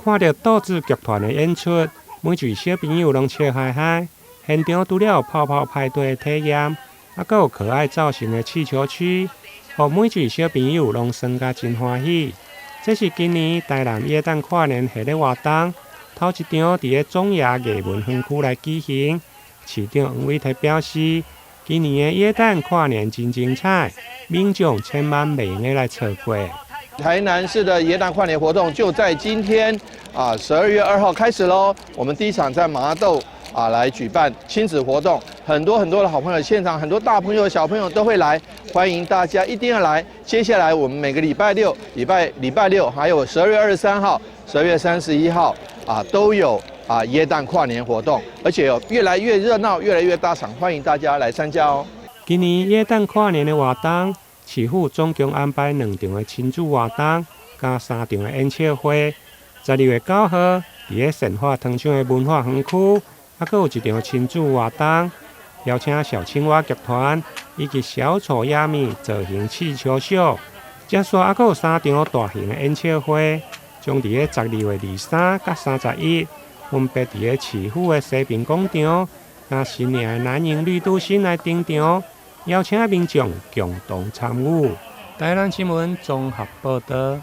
看著豆子劇團的演出，每一位小朋友攏笑嗨嗨。現場除了有泡泡派對的體驗，猶閣有可愛造型的氣球區，予每一位小朋友攏耍甲真歡喜。這是今年台南耶誕跨年系列活動，頭一場佇咧總爺藝文園區來舉行。市長黃偉哲表示，今年的耶誕跨年真精彩，民眾千萬袂用得來錯過。台南市的耶誕跨年活動就在今天啊，12月2號開始嘍。我們第一場在麻豆啊來舉辦親子活動，很多很多的好朋友，現場很多大朋友小朋友都會來，歡迎大家一定要來。接下來我們每個禮拜六、禮拜六，還有12月23號、12月31號啊，都有啊耶誕跨年活動，而且有越來越熱鬧、越來越大場，歡迎大家來參加哦。今年耶誕跨年的活動，市府總共安排兩場的親子活動，佮三場的演唱會。12月9號，佇咧善化糖廠的文化園區，猶閣有一場親子活動，邀請小青蛙劇團以及小丑亞米造型氣球秀。接續猶閣有三場大型的演唱會，將佇咧12月23佮31，分別佇咧市府的西平廣場、佮新營的南營綠都心來登場。邀請民眾共同參與。台南新聞綜合報導。